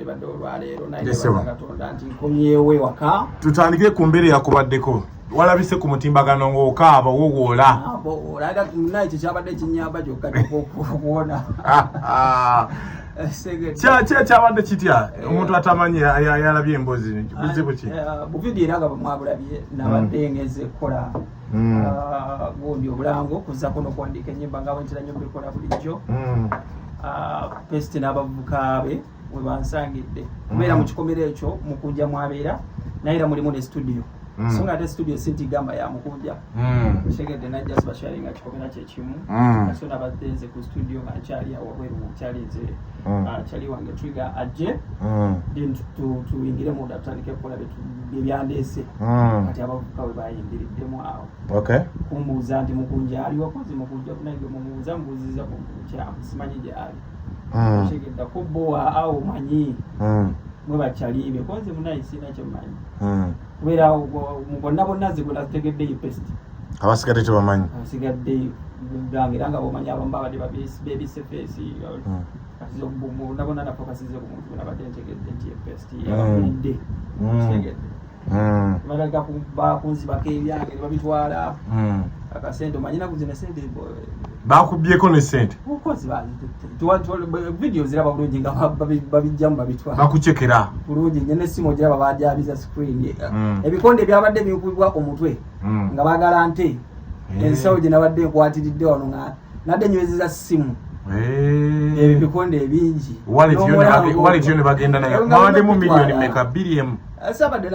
ebadde olwaleero, naye nebaza Katonda nti nkomyewo ewaka. Tutandikire ku mbeera eyakubaddeko. Walabise ku mutimbagano ng'okaaba, wowoola. Naye ekyo kyabadde kinyamba kyokka okuwona. Kyabadde kitya? Omuntu atamanyi yalabye emboozi, buzibu ki? Bu video era nga bwemwabulabye, nabadde ngeze kukola gundi obulango, kuzzako n'okuwandiika ennyimba nga bwentera nnyo mbikola bulijjo. Pesti n'abavubuka be we bansangidde kubeera mu kikomero ekyo Mukunja mwabeera, naye era mulimu ne studio. So nga ate studio si nti gamba ya Mukunja, tegedde, najja sibasharinga kikomera kyekimu. So nabadde nze ku studio nga nkyali awo wabweru, nkyali nze kyali wange Trigger ajje, then tuyingire munda tutandike kukola ebyandeese. Kati abavubuka we bayingiriddemu awo kumbuuza nti Mukunja ali wakozi. Mukunja nange mumubuuza, mubuuziza ku kyamu, simanyi gyali. Tegedda ko bo awo manyi mwe bakyalibe konze munaye sina kyemmanyi kubeera mu bonna bonna nze gwe nategedde ye Pesti. Abasigadde tebamanyi. Abasigadde gange era nga bomanyi abamu babadde bebisse face. Kati bonna bonna nafokasize ku muntu gwe nabadde ntegedde nti ye Pesti, yabagulidde. Kitegedde, batandika bakunzibako ebyange ne babitwala, akasente omanyi naku zino sente. Bakubyeko ne sente? Okozi video ziraba bulungi nga babijjamu, babitwala. Bakucekera. Bulungi nnyo, n'essimu ogiraba bajabiza screen. Ebikonde byabadde binkubibwa omutwe nga baagala nte ensawo gye nabadde nkwatiridde wano nga nadde nywezeza ssimu, ebyo bikonde ebingi. Wallet yo ne bagenda nayo. Nga mwabaddemu bitwala. Miliyoni meka? Bbiri, emu? Sabadde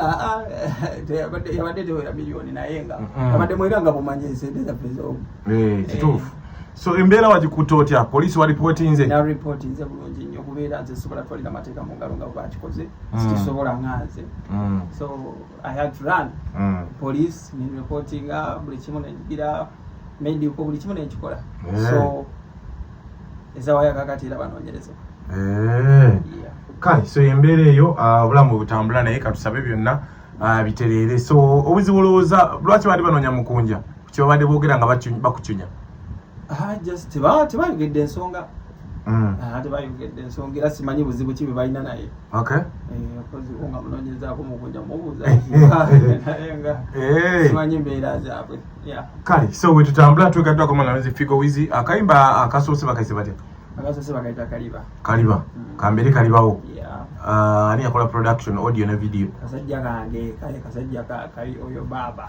yabadde tewera miliyoni, naye nga yabadde mwera nga bumanyi esente zaffe zo. Eh, kituufu. So embeera wagikutta otya? Poliisi waripootinze? Na report nze bulungi nnyo, kubeera nze sobola twalira amateeka mu ngalo nga bwe bakikoze. Sikisobola nga nze. So I had to run police nereportinga buli kimu, nenjigira medical, buli kimu nenkikola. So ezawaya kakati era banoonyereza. Yeah. Kale, so embeera eyo, obulamu bwe butambula, naye katusabe byonna bitereere. So obuzibu olowooza lwaki baali banoonya Mukunja? Kyebabadde boogera nga bakucunya? Ah, just tebayogedde ensonga. Ah, tebayogedde ensonga, era simanyi buzibu ki bwe balina naye. Eh, kozi nga munoonyezaako Mukunja, mubuuza, naye nga simanyi mbeera zaabwe. Yeah. Kale, so bwe tutambula twegattako Malawizi Figo Wizi, akayimba akasoose bakaise batya? Akasoose bakayita Kaliba. Kaliba. Kambere kalibawo. Yeah. Ani yakola production, audio ne video? Kasajja kange kale, kasajja kali oyo baaba.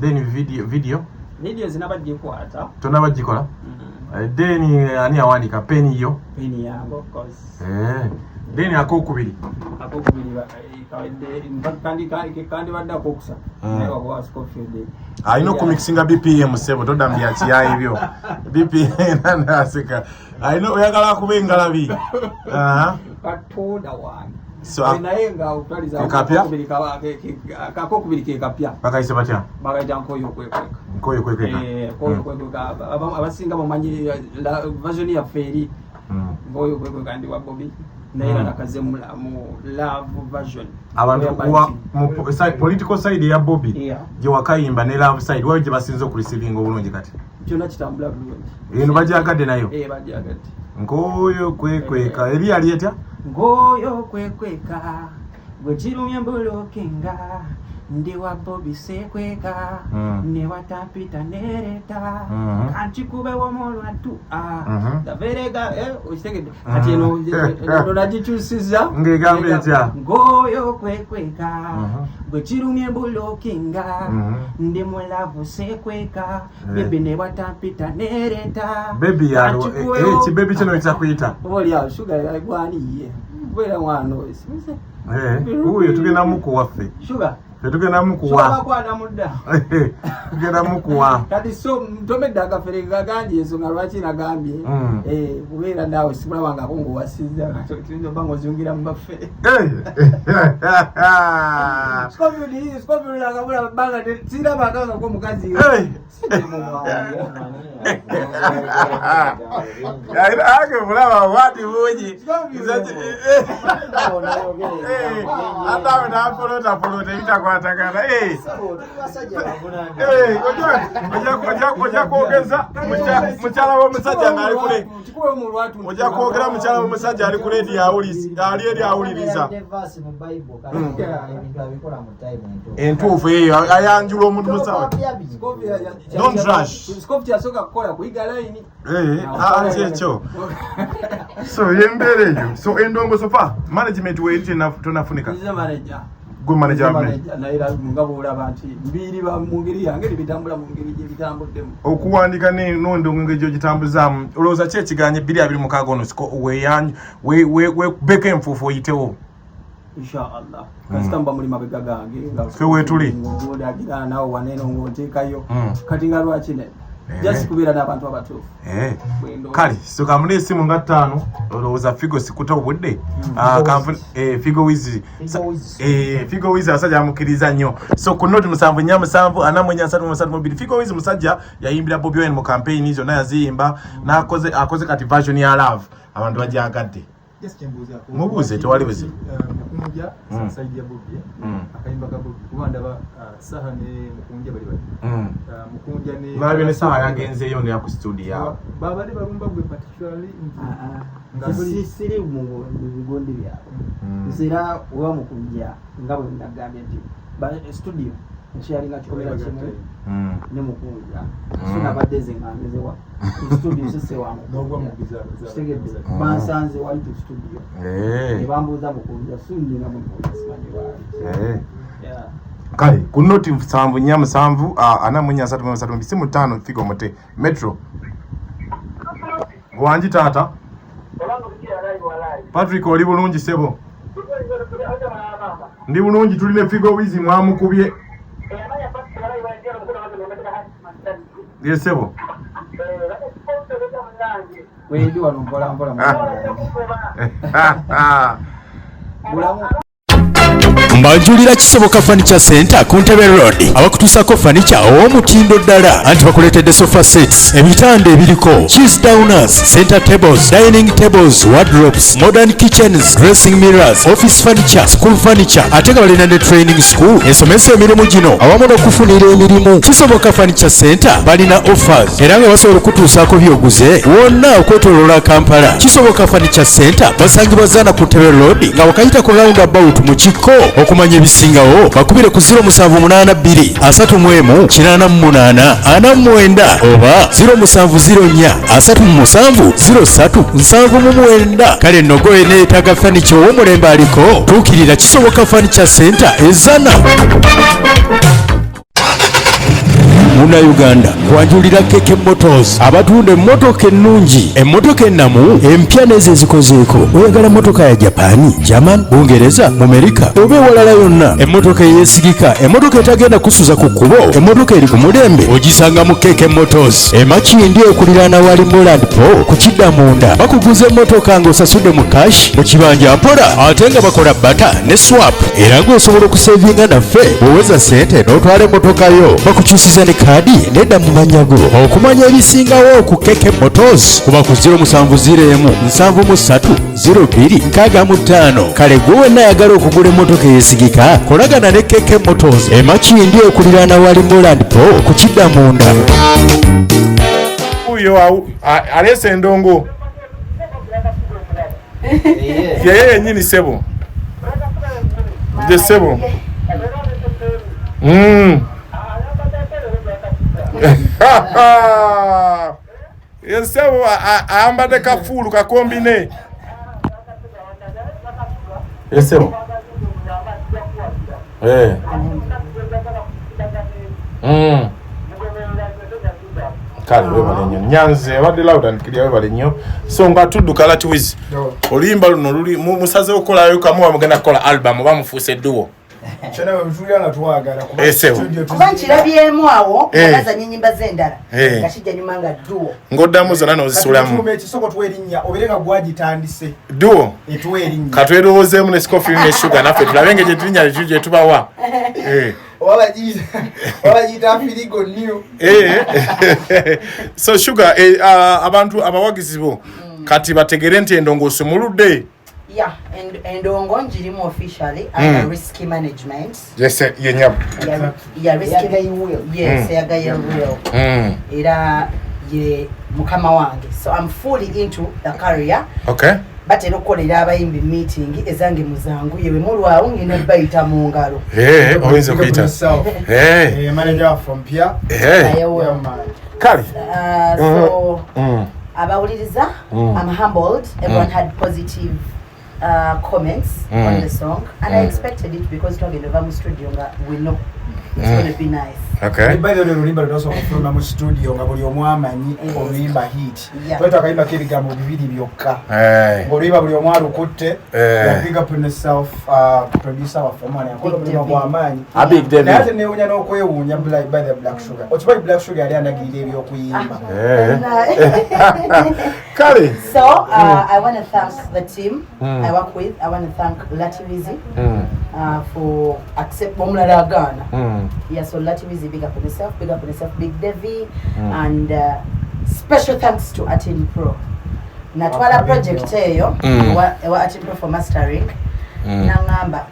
Then video? Video zinaba gikwata. Tonaba gikola? Then ani yawandiika? Peni yo? Peni yange, of course. Then akokubiri? Akokubiri kawedde, kandibadde akokusatu, naye wakuba Scofield. Alina okumixinga BPM, sebo, todda mu byakiyayi byo. BPM naseka, alina oyagala akuba engalabi. Aha. Katonda wange. So, naye nga okutwaliza Ke kapya? Akokubiri ke kapya. Bakayise batya? Bakayita Nkoyo Okwekweka. Nkoyo Kwekweka. Eh, Nkoyo Okwekweka. Abasinga bamanyi version yaffe eri Nkoyo Okwekweka ndi wa Bobi, naye era nakaze mu love version. Abantu Whereby mu political side ya Bobby gye wakayimba ne love side, wayo gye basinze okureceivinga obulungi kati? Kyonna kitambula bulungi. Eno bajagadde nayo? Eh, bajagadde. Nkoyo Kwekweka eri yali etya? Ngoyo kwekweka gwe kirumye mbulokinga, ndi wa Bobi sekweka, ne watampita nereta, kankikubewo mulwatu gaverega okitegedde. Kati eno eno nagikyusiza. Ng'egamba etya? Ngoyo kwekweka gwe kirumye mbulokinga, ndi mu love sekweka, baby ne watampita nereta. Baby yalo? Kankikubewo- Kibebi kino kyakuyita? Oba oli awo Sugar gwaniye kubeera mwana oyo simuze. Wuuyo tugenda mukuwa ffe. Sugar. Ffe tugenda Sugar. mukuwa. Bakwana mudda. Tugenda mukuwa. Kati so ntomedde akafere gagambye ensonga lwaki nagambye. Eh, kubeera naawe sikulabangako ng'owasizza, tuyinza oba ng'ozungira mu baffe. Scofield, Scofield akabula bbanga sirabangako omukazi. Sijje mu mwangu. Ake mulaba bwati bungi. Ate awe napolota polota ebitakwata. tebikwatagana. Ojja kwogeza mukyala w'omusajja ng'ali kule, ojja kwogera mukyala w'omusajja ali ku leediyo ali eri awuliriza. Entuufu eyo ayanjula omuntu musawa. Don't rush. Scope kyasooka kukola kuyiga layini. Kyekyo. So yembeera eyo. So endongo so far management weeri tonafunika. Nze manager. Gwe manager wa Manager, naye era nga bw'olaba nti mbiiriba mu ngeri yange ebitambula mu ngeri gye bitambuddemu. Okuwandika n'endongo engeri gy'ogitambuzaamu, olowooza ki ekiganye 2026 ono siko weekubeko enfuufu oyitewo? Inshallah. Kasita mba muli mabega gange nga Ffe weetuli. Ng'odagira naawe waneeno ng'onteekayo. Kati nga lwaki nedda? Just kubeera n'abantu abatuufu. Kale so kamune esimu nga 5, olowooza Figo sikuta obudde. Figo Wiz. Figo Wiz abasajja bamukkiriza nnyo. So ku noti 747 44 32, Figo Wiz musajja yayimbira Bobi Wine mu campaign zonna yaziyimba, n'akoze akoze kati version ya love abantu bagyagadde. Mubuuze, tewali buzibu. Mukunja side ya Bobi, akayimba ka Bobi, kuba ndaba Saha ne Mukunja bali bali Mukunja ne Nalabye ne Saha yagenzeeyo ne ku studio awo. Babadde balumba gwe particularly nti Siri mu bigondi byabwe. Nze era oba Mukunja nga bwe nagambye nti studio nkyalinga kikomera kimu ne Mukunja. So nabadde nze nga ngezewa ku studio sise wa Mukunja. Kitegedde, bansanze wali ku studio ne bambuuza Mukunja, so nje nga Mukunja simanyi waali. Kale ku noti 747 44 32 simu 5 Figo Mute Metro. Wangi taata. Patrick oli bulungi sebo? Ndi bulungi, tuli ne Figo Wiz mwamukubye. Ye sebo. Wendi wano mpola mpola. Bulamu. Mbanjulira Kisoboka Furniture Center ku Ntebe Road, abakutuusako furniture ow'omutindo ddala. Anti bakuleetedde sofa sets, ebitanda ebiriko cheese downers, center tables, dining tables, wardrobes, modern kitchens, dressing mirrors, office furniture, school furniture, ate nga balina ne training school esomesa emirimu gino awamu n'okufunira emirimu. Kisoboka Furniture Center balina offers era nga basobola okutuusaako byoguze wonna okwetooloola Kampala. Kisoboka Furniture Center basangibwa Zana ku Ntebe Road nga wakayita ku roundabout mu kikko. Okumanya ebisingawo bakubire ku 0782 31 88 49 oba 0704 37 03 79. Kale nno gwe neetaaga furniture ow'omulembe aliko, tuukirira Kisoboka Furniture Center Ezana. Munnayuganda, kwanjulira Keke Motors, abatunda emmotoka ennungi, emmotoka ennamu, empya n'ezo ezikozeeko. Oyagala mmotoka ya Japaani, German, Bungereza, Mumerika oba ewalala yonna? Emmotoka eyeesigika, emmotoka etagenda kusuza ku kkubo, emmotoka eri ku mulembe, ogisanga mu Keke Motors Emakindi okuliraana wali Moland Po ku kidda munda. Bakuguza emmotoka ng'osasudde mu cash, mu kibanja mpola, ate nga bakola barter ne swap, era ng'osobola okusevinga naffe bw'oweza ssente n'otwala emmotoka yo bakukyusiza ne kaadi nedda mu mannya go. Okumanya ebisingawo ku Keke Motors kuba ku 0701 73 02 65. Kale gwe wenna ayagala okugula emmotoka eyeesigika, kolagana ne Keke Motors Emakindi okuliraana wali Moland Po ku kidda munda. Oyo aleese endongo yeye yennyini sebo gye sebo. Ye sebo ayambadde kafuulu kakombine ye sebo. Kale webale nnyo nyanze, abadde loud and clear, webale nnyo. So nga tudduka, Latiwiz, oluyimba luno luli musazeewo kukolayo kamu, bamugenda kukola album oba mufuuse duo? Kyonna bwe bitulira nga twagala kuba Eh, sebo. studio Kuba nkirabyemu awo ngazanya ennyimba z'endala Eh. nga kijja nyuma nga duo. Ng'oddamu zonna n'ozisulamu. Kati ekisoko tuwa erinnya obeere nga gwagitandise Duo. Etuwa erinnya. Katwerowoozeemu ne Scofield ne Sugar naffe tulabe engeri gye tulinnya gye tubawa. Oba bagiyita Firigo New. So Sugar, abantu abawagizi bo kati bategere nti endongo osumuludde. Yeah, endongo njirimu officially under risk management. Yes, ye nyabo. Yeah, risk. Yes, ya Gael Will. Era ye mukama wange, so I'm fully into the career. Batera okukolera abayimbi meeting ezange muzangu yewe mulwawo ngina bayita mu ngalo. Eh, oyinza okuyita. Manager waffe omupya. Gael Will. Yeah, man. Kale. So abawuliriza, I'm humbled. Everyone had positive comments on the song and I expected it because twagenda ova mu studio nga we know it's gonna be nice. By the way, oluyimba lwetwasobola okufuluma mu studio nga buli omu amanyi oluyimba hit. Twali twakayimbako ebigambo bibiri byokka, ng'oluyimba buli omu alukutte. Yeah, big up on yourself, producer waffe omwana yakola Big omulimu David. gw'amaanyi. A Big David. Naye ate neewuunya n'okwewuunya by the Black Sugar, okimanyi Black Sugar yali andagirira ebyokuyimba. Kale. So I want to thank the team I work with. I want to thank Lativizi for accept omulala agaana. Yeah, so Lativizi, big up on yourself, big up on yourself, Big Devi, and special thanks to Atin Pro. Natwala Wakabi project eyo ewa Atin Pro for mastering. Nangamba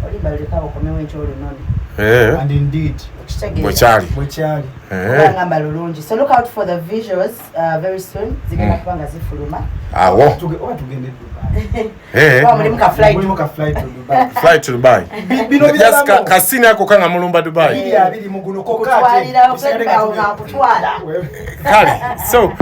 olimba lulekawo okomewo enkya olunone. And indeed Okitegeera? Bwekyali. Bwekyali. Ngamba lulungi, so look out for the visuals very soon, zigenda kuba nga zifuluma. Awo. Oba tugende e Dubai. Oba mulimu ka flight. Mulimu ka flight to Dubai. Flight to Dubai. Bino Just biralamu. kasini ako kanga mulumba Dubai. 2020 guno kokate. Kutwalira, akutwala. Kale, so